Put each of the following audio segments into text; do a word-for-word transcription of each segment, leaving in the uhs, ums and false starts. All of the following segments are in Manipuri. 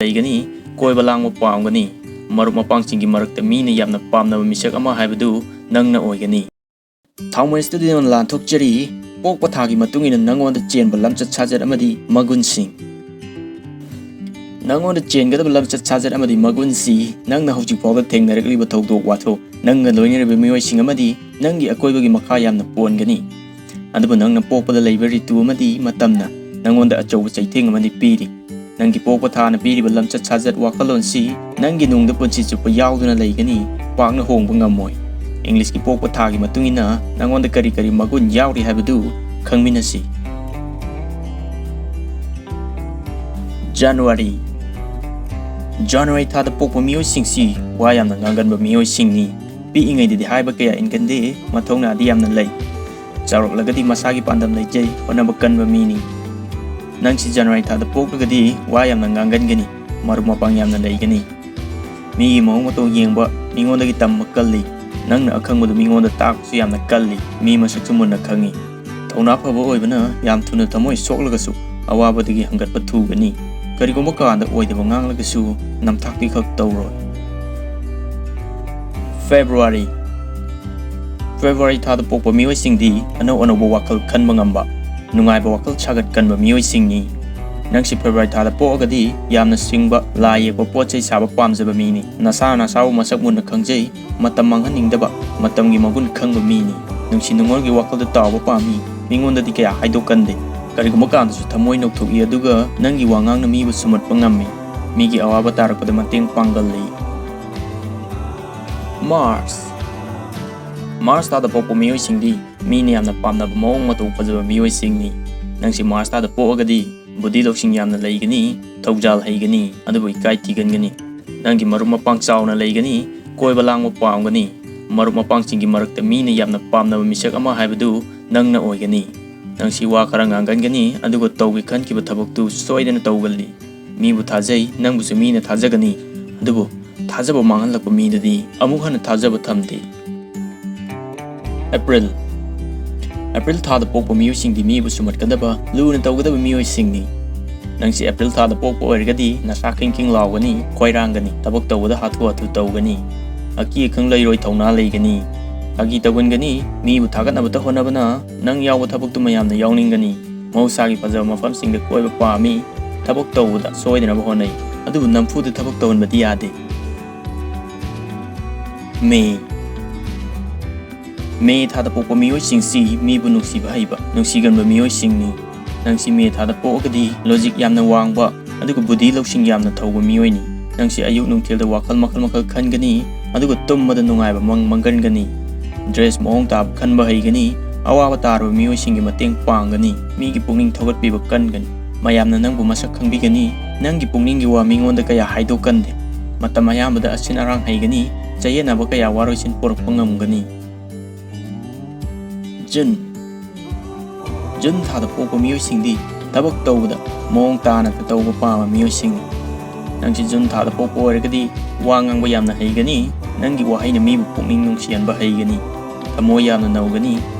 ꯂꯩꯒꯅꯤ, ꯀꯣꯏꯕ ꯂꯥꯡꯕ ꯄꯥꯝꯒꯅꯤ꯫ ꯃꯔꯨꯞ ꯃꯄꯥꯡꯁꯤꯡꯒꯤ ꯃꯔꯛꯇ ꯃꯤꯅ ꯌꯥꯝꯅ ꯄꯥꯝꯅꯕ ꯃꯤꯁꯛ ꯑꯃ ꯍꯥꯏꯕꯗꯨ ꯅꯪꯅ ꯑꯣꯏꯒꯅꯤ꯫ ꯊꯥꯎꯃꯩ ꯁ꯭ꯇꯨꯗꯤꯑꯣꯅ ꯂꯥꯟꯊꯣꯛꯆꯔꯤ꯫ ꯄꯣꯛꯄ ꯊꯥꯒꯤ ꯃꯇꯨꯡ ꯏꯟꯅ ꯅꯪꯉꯣꯟꯗ ꯆꯦꯟꯕ ꯂꯝꯆꯠ ꯁꯥꯖꯠ ꯑꯃꯗꯤ ꯃꯒꯨꯟꯁꯤꯡ꯫ ꯅꯪꯉꯣꯟꯗ ꯆꯦꯟꯒꯗꯕ ꯂꯝꯆꯠ ꯁꯥꯖꯠ ꯑꯃꯗꯤ ꯃꯒꯨꯟꯁꯤ ꯅꯪꯅ ꯍꯧꯖꯤꯛ ꯐꯥꯎꯕꯗ ꯊꯦꯡꯅꯔꯛꯂꯤꯕ ꯊꯧꯗꯣꯛ ꯋꯥꯊꯣꯛ, ꯅꯪꯒ ꯂꯣꯏꯅꯔꯤꯕ ꯃꯤꯑꯣꯏꯁꯤꯡ ꯑꯃꯗꯤ ꯅꯪꯒꯤ ꯑꯀꯣꯏꯕꯒꯤ ꯃꯈꯥ ꯌꯥꯝꯅ ꯄꯣꯟꯒꯅꯤ꯫ ꯑꯗꯨꯕꯨ ꯅꯪꯅ ꯄꯣꯛꯄꯗ ꯂꯩꯕ ꯔꯤꯇꯨ ꯑꯃꯗꯤ ꯃꯇꯝꯅ ꯅꯪꯉꯣꯟꯗ ꯑꯆꯧꯕ ꯆꯩꯊꯦꯡ ꯑꯃꯗꯤ ꯄꯤꯔꯤ꯫ ꯅꯪꯒꯤ ꯄꯣꯛꯄ ꯊꯥꯅ ꯄꯤꯔꯤꯕ ꯂꯝꯆꯠ ꯁꯥꯖꯠ ꯋꯥꯈꯜꯂꯣꯟꯁꯤ ꯅꯪꯒꯤ ꯅꯨꯡꯗ ꯄꯨꯟꯁꯤ ꯆꯨꯞꯄ ꯌꯥꯎꯗꯨꯅ ꯂꯩꯒꯅꯤ, ꯄꯥꯛꯅ ꯍꯣꯡꯕ ꯉꯝꯃꯣꯏ꯫ ꯏꯪꯂꯤꯁꯀꯤ ꯄꯣꯛꯄ ꯊꯥꯒꯤ ꯃꯇꯨꯡ ꯏꯟꯅ ꯅꯪꯉꯣꯟꯗ ꯀꯔꯤ ꯀꯔꯤ ꯃꯒꯨꯟ ꯌꯥꯎꯔꯤ ꯍꯥꯏꯕꯗꯨ ꯈꯪꯃꯤꯟꯅꯁꯤ꯫ ꯖꯅꯋꯥꯔꯤ꯫ ꯖꯅꯋꯥꯔꯤ ꯊꯥꯗ ꯄꯣꯛꯄ ꯃꯤꯑꯣꯏꯁꯤꯡꯁꯤ ꯋꯥ ꯌꯥꯝꯅ ꯉꯥꯡꯒꯟꯕ ꯃꯤꯑꯣꯏꯁꯤꯡꯅꯤ꯫ ꯄꯤꯛꯏꯉꯩꯗꯗꯤ ꯍꯥꯏꯕ ꯀꯌꯥ ꯏꯟꯒꯟꯗꯦ, ꯃꯊꯧꯅꯥꯗꯤ ꯌꯥꯝꯅ ꯂꯩ꯫ ꯆꯥꯎꯔꯛꯂꯒꯗꯤ ꯃꯁꯥꯒꯤ ꯄꯥꯟꯗꯝ ꯂꯩꯖꯩ, ꯍꯣꯠꯅꯕ ꯀꯟꯕ ꯃꯤꯅꯤ꯫ ꯅꯪꯁꯤ ꯖꯅꯋꯥꯔꯤ ꯊꯥꯗ ꯄꯣꯛꯂꯒꯗꯤ ꯋꯥ ꯌꯥꯝꯅ ꯉꯥꯡꯒꯟꯒꯅꯤ, ꯃꯔꯨꯞ ꯃꯄꯥꯡ ꯌꯥꯝꯅ ꯂꯩꯒꯅꯤ꯫ ꯃꯤꯒꯤ ꯃꯑꯣꯡ ꯃꯇꯧ ꯌꯦꯡꯕ, ꯃꯤꯉꯣꯟꯗꯒꯤ ꯇꯝꯕ ꯀꯜꯂꯤ꯫ ꯅꯪꯅ ꯑꯈꯪꯕꯗꯨ ꯃꯤꯉꯣꯟꯗ ꯇꯥꯛꯄꯁꯨ ꯌꯥꯝꯅ ꯀꯜꯂꯤ꯫ ꯃꯤ ꯃꯁꯛꯁꯨ ꯃꯨꯟꯅ ꯈꯪꯉꯤ꯫ ꯊꯧꯅꯥ ꯐꯕ ꯑꯣꯏꯕꯅ ꯌꯥꯝ ꯊꯨꯅ ꯊꯃꯣꯏ ꯁꯣꯛꯂꯒꯁꯨ ꯑꯋꯥꯕꯗꯒꯤ ꯍꯪꯒꯠꯄ ꯊꯨꯒꯅꯤ꯫ ꯀꯔꯤꯒꯨꯝꯕ ꯀꯥꯟꯗ ꯑꯣꯏꯗꯕ ꯉꯥꯡꯂꯒꯁꯨ ꯅꯝꯊꯥꯛꯇꯤ ꯈꯛ ꯇꯧꯔꯣꯏ꯫ ꯐꯦꯕ꯭ꯔꯨꯋꯥꯔꯤ꯫ ꯐꯦꯕ꯭ꯔꯨꯋꯥꯔꯤ ꯊꯥꯗ ꯄꯣꯛꯄ ꯃꯤꯑꯣꯏꯁꯤꯡꯗꯤ ꯑꯅꯧ ꯑꯅꯧꯕ ꯋꯥꯈꯜ ꯈꯟꯕ ꯉꯝꯕ, ꯅꯨꯡꯉꯥꯏꯕ ꯋꯥꯈꯜ ꯁꯥꯒꯠꯀꯟꯕ ꯃꯤꯑꯣꯏꯁꯤꯡꯅꯤ꯫ ꯅꯪꯁꯤ ꯐꯦꯕ꯭ꯔꯨꯋꯥꯔꯤ ꯊꯥꯗ ꯄꯣꯛꯑꯒꯗꯤ ꯌꯥꯝꯅ ꯁꯤꯡꯕ, ꯂꯥꯏ ꯌꯦꯛꯄ, ꯄꯣꯠ ꯆꯩ ꯁꯥꯕ ꯄꯥꯝꯖꯕ ꯃꯤꯅꯤ꯫ ꯅꯁꯥꯅ ꯅꯁꯥꯕꯨ ꯃꯁꯛ ꯃꯨꯟꯅ ꯈꯪꯖꯩ, ꯃꯇꯝ ꯃꯥꯡꯍꯟꯅꯤꯡꯗꯕ, ꯃꯇꯝꯒꯤ ꯃꯒꯨꯟ ꯈꯪꯕ ꯃꯤꯅꯤ꯫ ꯅꯨꯡꯁꯤ ꯅꯨꯡꯉꯣꯜꯒꯤ ꯋꯥꯈꯜꯗ ꯇꯥꯎꯕ ꯄꯥꯝꯃꯤ, ꯃꯤꯉꯣꯟꯗꯗꯤ ꯀꯌꯥ ꯍꯥꯏꯗꯣꯛꯀꯟꯗꯦ꯫ ꯀꯔꯤꯒꯨꯝꯕ ꯀꯥꯟꯗꯁꯨ ꯊꯃꯣꯏ ꯅꯧꯊꯣꯛꯏ, ꯑꯗꯨꯒ ꯅꯪꯒꯤ ꯋꯥꯉꯥꯡꯅ ꯃꯤꯕꯨ ꯁꯨꯝꯍꯠꯄ ꯉꯝꯃꯤ, ꯃꯤꯒꯤ ꯑꯋꯥꯕ ꯇꯥꯔꯛꯄꯗ ꯃꯇꯦꯡ ꯄꯥꯡꯒꯜꯂꯤ꯫ ꯃꯥꯔꯁ꯫ ꯃꯥꯔꯁ ꯊꯥꯗ ꯄꯣꯛꯄ ꯃꯤꯑꯣꯏꯁꯤꯡꯗꯤ ꯃꯤꯅ ꯌꯥꯝꯅ ꯄꯥꯝꯅꯕ, ꯃꯑꯣꯡ ꯃꯇꯧ ꯐꯖꯕ ꯃꯤꯑꯣꯏꯁꯤꯡꯅꯤ꯫ ꯅꯪꯁꯤ ꯃꯥꯔꯁ ꯊꯥꯗ ꯄꯣꯛꯑꯒꯗꯤ ꯕꯨꯙꯤ ꯂꯧꯁꯤꯡ ꯌꯥꯝꯅ ꯂꯩꯒꯅꯤ, ꯊꯧꯖꯥꯜ ꯍꯩꯒꯅꯤ, ꯑꯗꯨꯕꯨ ꯏꯀꯥꯏ ꯊꯤꯒꯟꯒꯅꯤ꯫ ꯅꯪꯒꯤ ꯃꯔꯨꯞ ꯃꯄꯥꯡ ꯆꯥꯎꯅ ꯂꯩꯒꯅꯤ, ꯀꯣꯏꯕ ꯂꯥꯡꯕ ꯄꯥꯝꯒꯅꯤ꯫ ꯃꯔꯨꯞ ꯃꯄꯥꯡꯁꯤꯡꯒꯤ ꯃꯔꯛꯇ ꯃꯤꯅ ꯌꯥꯝꯅ ꯄꯥꯝꯅꯕ ꯃꯤꯁꯛ ꯑꯃ ꯍꯥꯏꯕꯗꯨ ꯅꯪꯅ ꯑꯣꯏꯒꯅꯤ꯫ ꯅꯪꯁꯤ ꯋꯥ ꯈꯔ ꯉꯥꯡꯒꯟꯒꯅꯤ, ꯑꯗꯨꯒ ꯇꯧꯒꯦ ꯈꯟꯈꯤꯕ ꯊꯕꯛꯇꯨ ꯁꯣꯏꯗꯅ ꯇꯧꯒꯜꯂꯤ꯫ ꯃꯤꯕꯨ ꯊꯥꯖꯩ, ꯅꯪꯕꯨꯁꯨ ꯃꯤꯅ ꯊꯥꯖꯒꯅꯤ, ꯑꯗꯨꯕꯨ ꯊꯥꯖꯕ ꯃꯥꯡꯍꯜꯂꯛꯄ ꯃꯤꯗꯗꯤ ꯑꯃꯨꯛ ꯍꯟꯅ ꯊꯥꯖꯕ ꯊꯝꯗꯦ꯫ ꯑꯦꯄ꯭ꯔꯤꯜ꯫ ꯑꯦꯄ꯭ꯔꯤꯜ ꯊꯥꯗ ꯄꯣꯛꯄ ꯃꯤꯑꯣꯏꯁꯤꯡꯗꯤ ꯃꯤꯕꯨ ꯁꯨꯝꯍꯠꯀꯗꯕ, ꯂꯨꯅ ꯇꯧꯒꯗꯕ ꯃꯤꯑꯣꯏꯁꯤꯡꯅꯤ꯫ ꯅꯪꯁꯤ ꯑꯦꯄ꯭ꯔꯤꯜ ꯊꯥꯗ ꯄꯣꯛꯄ ꯑꯣꯏꯔꯒꯗꯤ ꯅꯁꯥ ꯈꯤꯡ ꯈꯤꯡ ꯂꯥꯎꯒꯅꯤ, ꯈꯣꯏꯔꯥꯡꯒꯅꯤ, ꯊꯕꯛ ꯇꯧꯕꯗ ꯍꯥꯊꯨ ꯍꯥꯊꯨ ꯇꯧꯒꯅꯤ, ꯑꯀꯤ ꯑꯈꯪ ꯂꯩꯔꯣꯏ, ꯊꯧꯅꯥ ꯂꯩꯒꯅꯤ, ꯐꯥꯒꯤ ꯇꯧꯒꯟꯒꯅꯤ, ꯃꯤꯕꯨ ꯊꯥꯒꯠꯅꯕꯇ ꯍꯣꯠꯅꯕꯅ ꯅꯪ ꯌꯥꯎꯕ ꯊꯕꯛꯇꯨ ꯃꯌꯥꯝꯅ ꯌꯥꯎꯅꯤꯡꯒꯅꯤ, ꯃꯍꯧꯁꯥꯒꯤ ꯐꯖꯕ ꯃꯐꯝꯁꯤꯡꯗ ꯀꯣꯏꯕ ꯄꯥꯝꯃꯤ, ꯊꯕꯛ ꯇꯧꯕꯗ ꯁꯣꯏꯗꯅꯕ ꯍꯣꯠꯅꯩ, ꯑꯗꯨꯕꯨ ꯅꯝꯐꯨꯗ ꯊꯕꯛ ꯇꯧꯍꯟꯕꯗꯤ ꯌꯥꯗꯦ꯫ ꯃꯦ꯫ ꯃꯦ ꯊꯥꯗ ꯄꯣꯛꯄ ꯃꯤꯑꯣꯏꯁꯤꯡꯁꯤ ꯃꯤꯕꯨ ꯅꯨꯡꯁꯤꯕ ꯍꯩꯕ, ꯅꯨꯡꯁꯤꯒꯟꯕ ꯃꯤꯑꯣꯏꯁꯤꯡꯅꯤ꯫ ꯅꯪꯁꯤ ꯃꯦ ꯊꯥꯗ ꯄꯣꯛꯑꯒꯗꯤ ꯂꯣꯖꯤꯛ ꯌꯥꯝꯅ ꯋꯥꯡꯕ, ꯑꯗꯨꯒ ꯕꯨꯙꯤ ꯂꯧꯁꯤꯡ ꯌꯥꯝꯅ ꯊꯧꯕ ꯃꯤꯑꯣꯏꯅꯤ꯫ ꯅꯪꯁꯤ ꯑꯌꯨꯛ ꯅꯨꯡꯊꯤꯜꯗ ꯋꯥꯈꯜ ꯃꯈꯜ ꯃꯈꯜ ꯈꯟꯒꯅꯤ, ꯑꯗꯨꯒ ꯇꯨꯝꯕꯗ ꯅꯨꯡꯉꯥꯏꯕ ꯃꯪ ꯃꯪꯒꯟꯒꯅꯤ꯫ ꯗ꯭ꯔꯦꯁ ꯃꯑꯣꯡ ꯇꯥꯕ ꯈꯟꯕ ꯍꯩꯒꯅꯤ, ꯑꯋꯥꯕ ꯇꯥꯔꯕ ꯃꯤꯑꯣꯏꯁꯤꯡꯒꯤ ꯃꯇꯦꯡ ꯄꯥꯡꯒꯅꯤ, ꯃꯤꯒꯤ ꯄꯨꯛꯅꯤꯡ ꯊꯧꯒꯠꯄꯤꯕ ꯀꯟꯒꯅꯤ꯫ ꯃꯌꯥꯝꯅ ꯅꯪꯕꯨ ꯃꯁꯛ ꯈꯪꯕꯤꯒꯅꯤ, ꯅꯪꯒꯤ ꯄꯨꯛꯅꯤꯡꯒꯤ ꯋꯥ ꯃꯤꯉꯣꯟꯗ ꯀꯌꯥ ꯍꯥꯏꯗꯣꯛꯀꯟꯗꯦ꯫ ꯃꯇꯝ ꯑꯌꯥꯝꯕꯗ ꯑꯁꯤꯟ ꯑꯔꯥꯡ ꯍꯩꯒꯅꯤ, ꯆꯌꯦꯠꯅꯕ ꯀꯌꯥ ꯋꯥꯔꯣꯏꯁꯤꯟ ꯄꯨꯔꯛꯄ ꯉꯝꯒꯅꯤ꯫ ꯖꯨꯟ꯫ ꯖꯨꯟ ꯊꯥꯗ ꯄꯣꯛꯄ ꯃꯤꯑꯣꯏꯁꯤꯡꯗꯤ ꯊꯕꯛ ꯇꯧꯕꯗ ꯃꯑꯣꯡ ꯇꯥꯅ ꯇꯧꯕ ꯄꯥꯝꯕ ꯃꯤꯑꯣꯏꯁꯤꯡꯅꯤ꯫ ꯅꯪꯁꯤ ꯖꯨꯟ ꯊꯥꯗ ꯄꯣꯛꯄ ꯑꯣꯏꯔꯒꯗꯤ ꯋꯥ ꯉꯥꯡꯕ ꯌꯥꯝꯅ ꯍꯩꯒꯅꯤ, ꯅꯪꯒꯤ ꯋꯥꯍꯩꯅ ꯃꯤꯕꯨ ꯄꯨꯛꯅꯤꯡ ꯅꯨꯡꯁꯤꯍꯟꯕ ꯍꯩꯒꯅꯤ, ꯊꯃꯣꯏ ꯌꯥꯝꯅ ꯅꯧꯒꯅꯤ,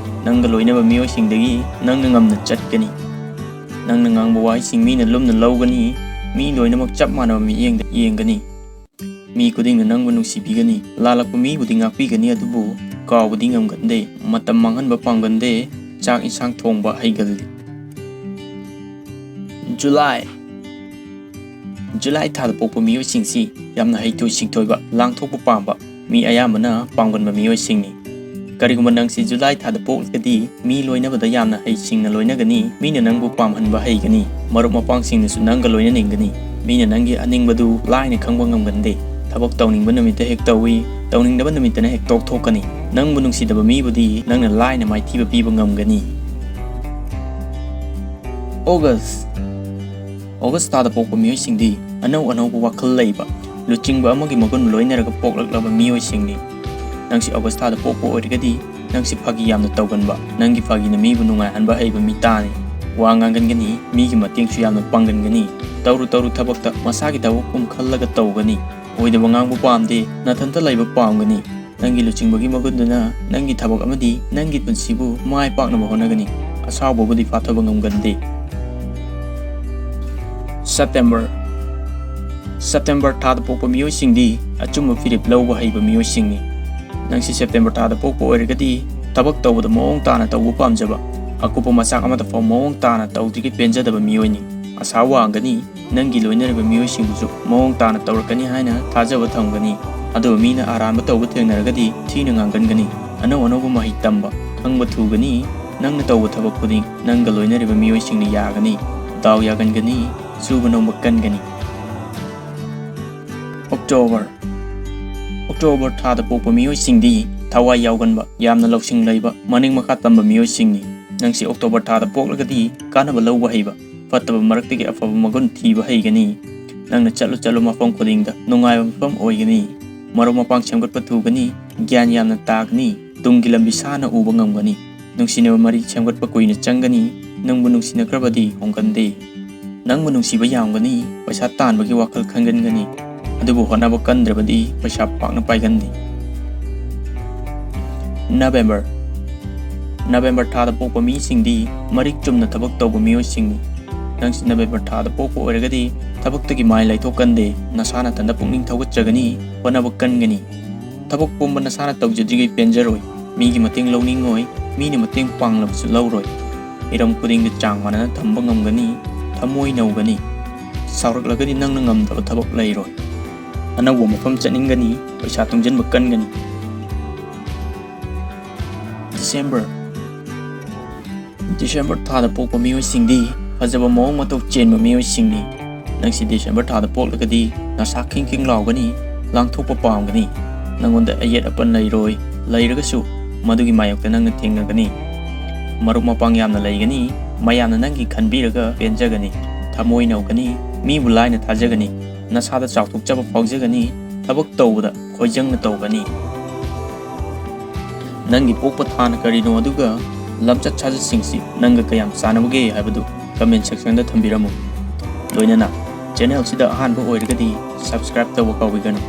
ꯅꯪꯒ ꯂꯣꯏꯅꯕ ꯃꯤꯑꯣꯏꯁꯤꯡꯗꯒꯤ ꯅꯪꯅ ꯉꯝꯅ ꯆꯠꯀꯅꯤ꯫ ꯅꯪꯅ ꯉꯥꯡꯕ ꯋꯥꯍꯩꯁꯤꯡ ꯃꯤꯅ ꯂꯨꯝꯅ ꯂꯧꯒꯅꯤ, ꯃꯤ ꯂꯣꯏꯅꯃꯛ ꯆꯞ ꯃꯥꯟꯅꯕ ꯃꯤꯠꯌꯦꯡꯗ ꯌꯦꯡꯒꯅꯤ꯫ ꯃꯤ ꯈꯨꯗꯤꯡꯅ ꯅꯪꯕꯨ ꯅꯨꯡꯁꯤꯕꯤꯒꯅꯤ꯫ ꯂꯥꯜꯂꯛꯄ ꯃꯤꯕꯨꯗꯤ ꯉꯥꯛꯄꯤꯒꯅꯤ, ꯑꯗꯨꯕꯨ ꯀꯥꯎꯕꯗꯤ ꯉꯝꯒꯟꯗꯦ꯫ ꯃꯇꯝ ꯃꯥꯡꯍꯟꯕ ꯄꯥꯝꯒꯟꯗꯦ꯫ ꯆꯥꯛ ꯏꯟꯁꯥꯡ ꯊꯣꯡꯕ ꯍꯩꯒꯜꯂꯤ꯫ ꯖꯨꯂꯥꯏ꯫ ꯖꯨꯂꯥꯏ ꯊꯥꯗ ꯄꯣꯛꯄ ꯃꯤꯑꯣꯏꯁꯤꯡꯁꯤ ꯌꯥꯝꯅ ꯍꯩꯊꯣꯏ ꯁꯤꯡꯊꯣꯏꯕ, ꯂꯥꯡꯊꯣꯛꯄ ꯄꯥꯝꯕ, ꯃꯤ ꯑꯌꯥꯝꯕꯅ ꯄꯥꯝꯒꯟꯕ ꯃꯤꯑꯣꯏꯁꯤꯡꯅꯤ꯫ ꯀꯔꯤꯒꯨꯝꯕ ꯅꯪꯁꯤ ꯖꯨꯂꯥꯏ ꯊꯥꯗ ꯄꯣꯛꯂꯒꯗꯤ ꯃꯤ ꯂꯣꯏꯅꯕꯗ ꯌꯥꯝꯅ ꯍꯩꯁꯤꯡꯅ ꯂꯣꯏꯅꯒꯅꯤ, ꯃꯤꯅ ꯅꯪꯕꯨ ꯄꯥꯝꯍꯟꯕ ꯍꯩꯒꯅꯤ, ꯃꯔꯨꯞ ꯃꯄꯥꯡꯁꯤꯡꯅꯁꯨ ꯅꯪꯒ ꯂꯣꯏꯅꯅꯤꯡꯒꯅꯤ꯫ ꯃꯤꯅ ꯅꯪꯒꯤ ꯑꯅꯤꯡꯕꯗꯨ ꯂꯥꯏꯅ ꯈꯪꯕ ꯉꯝꯒꯟꯗꯦ꯫ ꯊꯕꯛ ꯇꯧꯅꯤꯡꯕ ꯅꯨꯃꯤꯠꯇ ꯍꯦꯛ ꯇꯧꯏ, ꯇꯧꯅꯤꯡꯗꯕ ꯅꯨꯃꯤꯠꯇꯅ ꯍꯦꯛ ꯇꯣꯛꯊꯣꯛꯀꯅꯤ꯫ ꯅꯪꯕꯨ ꯅꯨꯡꯁꯤꯗꯕ ꯃꯤꯕꯨꯗꯤ ꯅꯪꯅ ꯂꯥꯏꯅ ꯃꯥꯏꯊꯤꯕ ꯄꯤꯕ ꯉꯝꯒꯅꯤ꯫ ꯑꯣꯒꯁ꯫ ꯑꯣꯒꯁ ꯊꯥꯗ ꯄꯣꯛꯄ ꯃꯤꯑꯣꯏꯁꯤꯡꯗꯤ ꯑꯅꯧ ꯑꯅꯧꯕ ꯋꯥꯈꯜ ꯂꯩꯕ, ꯂꯨꯆꯤꯡꯕ ꯑꯃꯒꯤ ꯃꯒꯨꯟ ꯂꯣꯏꯅꯔꯒ ꯄꯣꯛꯂꯛꯂꯕ ꯃꯤꯑꯣꯏꯁꯤꯡꯅꯤ꯫ ꯅꯪꯁꯤ ꯑꯣꯒꯁ ꯊꯥꯗ ꯄꯣꯛꯄ ꯑꯣꯏꯔꯒꯗꯤ ꯅꯪꯁꯤ ꯐꯥꯒꯤ ꯌꯥꯝꯅ ꯇꯧꯒꯟꯕ, ꯅꯪꯒꯤ ꯐꯥꯒꯤꯅ ꯃꯤꯕꯨ ꯅꯨꯡꯉꯥꯏꯍꯟꯕ ꯍꯩꯕ ꯃꯤ ꯇꯥꯅꯤ꯫ ꯋꯥ ꯉꯥꯡꯒꯟꯒꯅꯤ, ꯃꯤꯒꯤ ꯃꯇꯦꯡꯁꯨ ꯌꯥꯝꯅ ꯄꯥꯡꯒꯟꯒꯅꯤ꯫ ꯇꯧꯔꯨ ꯇꯧꯔꯨ ꯊꯕꯛꯇ ꯃꯁꯥꯒꯤ ꯊꯕꯛ ꯄꯨꯝ ꯈꯜꯂꯒ ꯇꯧꯒꯅꯤ꯫ ꯑꯣꯏꯗꯕ ꯉꯥꯡꯕ ꯄꯥꯝꯗꯦ, ꯅꯊꯟꯇ ꯂꯩꯕ ꯄꯥꯝꯒꯅꯤ꯫ ꯅꯪꯒꯤ ꯂꯨꯆꯤꯡꯕꯒꯤ ꯃꯒꯨꯟꯗꯨꯅ ꯅꯪꯒꯤ ꯊꯕꯛ ꯑꯃꯗꯤ ꯅꯪꯒꯤ ꯄꯨꯟꯁꯤꯕꯨ ꯃꯥꯏ ꯄꯥꯛꯅꯕ ꯍꯣꯠꯅꯒꯅꯤ꯫ ꯑꯁꯥꯎꯕꯕꯨꯗꯤ ꯐꯥꯊꯕ ꯉꯝꯒꯟꯗꯦ꯫ September. September ꯊꯥꯗ ꯄꯣꯛꯄ ꯃꯤꯑꯣꯏꯁꯤꯡꯗꯤ ꯑꯆꯨꯝꯕ ꯐꯤꯔꯦꯞ ꯂꯧꯕ ꯍꯩꯕ ꯃꯤꯑꯣꯏꯁꯤꯡꯅꯤ꯫ ꯅꯪꯁꯤ September ꯊꯥꯗ ꯄꯣꯛꯄ ꯑꯣꯏꯔꯒꯗꯤ ꯊꯕꯛ ꯇꯧꯕꯗ ꯃꯑꯣꯡ ꯇꯥꯅ ꯇꯧꯕ ꯄꯥꯝꯖꯕ, ꯑꯀꯨꯞꯄ ꯃꯆꯥꯛ ꯑꯃꯗ ꯐꯥꯎ ꯃꯑꯣꯡ ꯇꯥꯅ ꯇꯧꯗ꯭ꯔꯤꯉꯩ ꯄꯦꯟꯖꯗꯕ ꯃꯤꯑꯣꯏꯅꯤ꯫ ꯑꯁꯥ ꯋꯥꯡꯒꯅꯤ, ꯅꯪꯒꯤ ꯂꯣꯏꯅꯔꯤꯕ ꯃꯤꯑꯣꯏꯁꯤꯡꯕꯨꯁꯨ ꯃꯑꯣꯡ ꯇꯥꯅ ꯇꯧꯔꯛꯀꯅꯤ ꯍꯥꯏꯅ ꯊꯥꯖꯕ ꯊꯝꯒꯅꯤ꯫ ꯑꯗꯨꯕꯨ ꯃꯤꯅ ꯑꯔꯥꯟꯕ ꯇꯧꯕ ꯊꯦꯡꯅꯔꯒꯗꯤ ꯊꯤꯅ ꯉꯥꯡꯒꯟꯒꯅꯤ꯫ ꯑꯅꯧ ꯑꯅꯧꯕ ꯃꯍꯩ ꯇꯝꯕ, ꯈꯪꯕ ꯊꯨꯒꯅꯤ꯫ ꯅꯪꯅ ꯇꯧꯕ ꯊꯕꯛ ꯈꯨꯗꯤꯡ ꯅꯪꯒ ꯂꯣꯏꯅꯔꯤꯕ ꯃꯤꯑꯣꯏꯁꯤꯡꯅ ꯌꯥꯒꯅꯤ, ꯗꯥꯎ ꯌꯥꯒꯟꯒꯅꯤ, ꯁꯨꯕ ꯅꯣꯝꯕ ꯀꯟꯒꯅꯤ꯫ October. October ꯊꯥꯗ ꯄꯣꯛꯄ ꯃꯤꯑꯣꯏꯁꯤꯡꯗꯤ ꯊꯋꯥꯏ ꯌꯥꯎꯒꯟꯕ, ꯌꯥꯝꯅ ꯂꯧꯁꯤꯡ ꯂꯩꯕ, ꯃꯅꯤꯡ ꯃꯈꯥ ꯇꯝꯕ ꯃꯤꯑꯣꯏꯁꯤꯡꯅꯤ꯫ ꯅꯪꯁꯤ October ꯊꯥꯗ ꯄꯣꯛꯂꯒꯗꯤ ꯀꯥꯟꯅꯕ ꯂꯧꯕ ꯍꯩꯕ, ꯐꯠꯇꯕ ꯃꯔꯛꯇꯒꯤ ꯑꯐꯕ ꯃꯒꯨꯟ ꯊꯤꯕ ꯍꯩꯒꯅꯤ꯫ ꯅꯪꯅ ꯆꯠꯂꯨ ꯆꯠꯂꯨ ꯃꯐꯝ ꯈꯨꯗꯤꯡꯗ ꯅꯨꯡꯉꯥꯏꯕ ꯃꯐꯝ ꯑꯣꯏꯒꯅꯤ꯫ ꯃꯔꯨꯞ ꯃꯄꯥꯡ ꯁꯦꯝꯒꯠꯄ ꯊꯨꯒꯅꯤ, ꯒ꯭ꯌꯥꯟ ꯌꯥꯝꯅ ꯇꯥꯒꯅꯤ, ꯇꯨꯡꯒꯤ ꯂꯝꯕꯤ ꯁꯥꯟꯅ ꯎꯕ ꯉꯝꯒꯅꯤ꯫ ꯅꯨꯡꯁꯤꯅꯕ ꯃꯔꯤ ꯁꯦꯝꯒꯠꯄ ꯀꯨꯏꯅ ꯆꯪꯒꯅꯤ꯫ ꯅꯪꯕꯨ ꯅꯨꯡꯁꯤꯅꯈ꯭ꯔꯕꯗꯤ ꯍꯣꯡꯒꯟꯗꯦ꯫ ꯅꯪꯕꯨ ꯅꯨꯡꯁꯤꯕ ꯌꯥꯝꯒꯅꯤ, ꯄꯩꯁꯥ ꯇꯥꯟꯕꯒꯤ ꯋꯥꯈꯜ ꯈꯟꯒꯟꯒꯅꯤ꯫ ꯑꯗꯨꯕꯨ ꯍꯣꯠꯅꯕ ꯀꯟꯗ꯭ꯔꯕꯗꯤ ꯄꯩꯁꯥ ꯄꯥꯛꯅ ꯄꯥꯏꯒꯟꯗꯦ꯫ November. November ꯊꯥꯗ ꯄꯣꯛꯄ ꯃꯤꯁꯤꯡꯗꯤ ꯃꯔꯤꯛ ꯆꯨꯝꯅ ꯊꯕꯛ ꯇꯧꯕ ꯃꯤꯑꯣꯏꯁꯤꯡꯅꯤ꯫ ꯅꯪꯁꯤ November ꯊꯥꯗ ꯄꯣꯛꯄ ꯑꯣꯏꯔꯒꯗꯤ ꯊꯕꯛꯇꯒꯤ ꯃꯥꯏ ꯂꯩꯊꯣꯛꯀꯟꯗꯦ, ꯅꯁꯥ ꯅꯊꯟꯗ ꯄꯨꯛꯅꯤꯡ ꯊꯧꯒꯠꯆꯒꯅꯤ, ꯍꯣꯠꯅꯕ ꯀꯟꯒꯅꯤ꯫ ꯊꯕꯛ ꯄꯨꯝꯕ ꯅꯁꯥꯅ ꯇꯧꯖꯗ꯭ꯔꯤꯉꯩ ꯄꯦꯟꯖꯔꯣꯏ, ꯃꯤꯒꯤ ꯃꯇꯦꯡ ꯂꯧꯅꯤꯡꯉꯣꯏ, ꯃꯤꯅ ꯃꯇꯦꯡ ꯄꯥꯡꯂꯕꯁꯨ ꯂꯧꯔꯣꯏ꯫ ꯍꯤꯔꯝ ꯈꯨꯗꯤꯡꯗ ꯆꯥꯡ ꯃꯥꯟꯅꯅ ꯊꯝꯕ ꯉꯝꯒꯅꯤ, ꯊꯃꯣꯏ ꯅꯧꯒꯅꯤ꯫ ꯁꯥꯎꯔꯛꯂꯒꯗꯤ ꯅꯪꯅ ꯉꯝꯗꯕ ꯊꯕꯛ ꯂꯩꯔꯣꯏ꯫ ꯑꯅꯧꯕ ꯃꯐꯝ ꯆꯠꯅꯤꯡꯒꯅꯤ, ꯄꯩꯁꯥ ꯇꯨꯡꯁꯤꯟꯕ ꯀꯟꯒꯅꯤ꯫ December. December ꯊꯥꯗ ꯄꯣꯛꯄ ꯃꯤꯑꯣꯏꯁꯤꯡꯗꯤ ꯐꯖꯕ ꯃꯑꯣꯡ ꯃꯇꯧ ꯆꯦꯟꯕ ꯃꯤꯑꯣꯏꯁꯤꯡꯅꯤ꯫ ꯅꯪꯁꯤ December ꯊꯥꯗ ꯄꯣꯛꯂꯒꯗꯤ ꯅꯁꯥ ꯈꯤꯡ ꯈꯤꯡ ꯂꯥꯎꯒꯅꯤ, ꯂꯥꯡꯊꯣꯛꯄ ꯄꯥꯝꯒꯅꯤ꯫ ꯅꯪꯉꯣꯟꯗ ꯑꯌꯦꯠ ꯑꯄꯟ ꯂꯩꯔꯣꯏ, ꯂꯩꯔꯒꯁꯨ ꯃꯗꯨꯒꯤ ꯃꯥꯌꯣꯛꯇ ꯅꯪꯅ ꯊꯦꯡꯅꯒꯅꯤ꯫ ꯃꯔꯨꯞ ꯃꯄꯥꯡ ꯌꯥꯝꯅ ꯂꯩꯒꯅꯤ, ꯃꯌꯥꯝꯅ ꯅꯪꯒꯤ ꯈꯟꯕꯤꯔꯒ ꯄꯦꯟꯖꯒꯅꯤ꯫ ꯊꯃꯣꯏ ꯅꯧꯒꯅꯤ, ꯃꯤꯕꯨ ꯂꯥꯏꯅ ꯊꯥꯖꯒꯅꯤ꯫ ꯅꯁꯥꯗ ꯆꯥꯎꯊꯣꯛꯆꯕ ꯐꯥꯎꯖꯒꯅꯤ, ꯊꯕꯛ ꯇꯧꯕꯗ ꯈꯣꯏꯖꯪꯅ ꯇꯧꯒꯅꯤ꯫ ꯅꯪꯒꯤ ꯄꯣꯛꯄ ꯊꯥꯅ ꯀꯔꯤꯅꯣ, ꯑꯗꯨꯒ ꯂꯝꯆꯠ ꯁꯥꯖꯠꯁꯤꯡꯁꯤ ꯅꯪꯒ ꯀꯌꯥꯝ ꯆꯥꯟꯅꯕꯒꯦ ꯍꯥꯏꯕꯗꯨ comment section ꯗ ꯊꯝꯕꯤꯔꯝꯃꯨ꯫ ꯂꯣꯏꯅꯅ channel ꯁꯤꯗ ꯑꯍꯥꯟꯕ ꯑꯣꯏꯔꯒꯗꯤ subscribe ꯇꯧꯕ ꯀꯥꯎꯕꯤꯒꯅꯨ꯫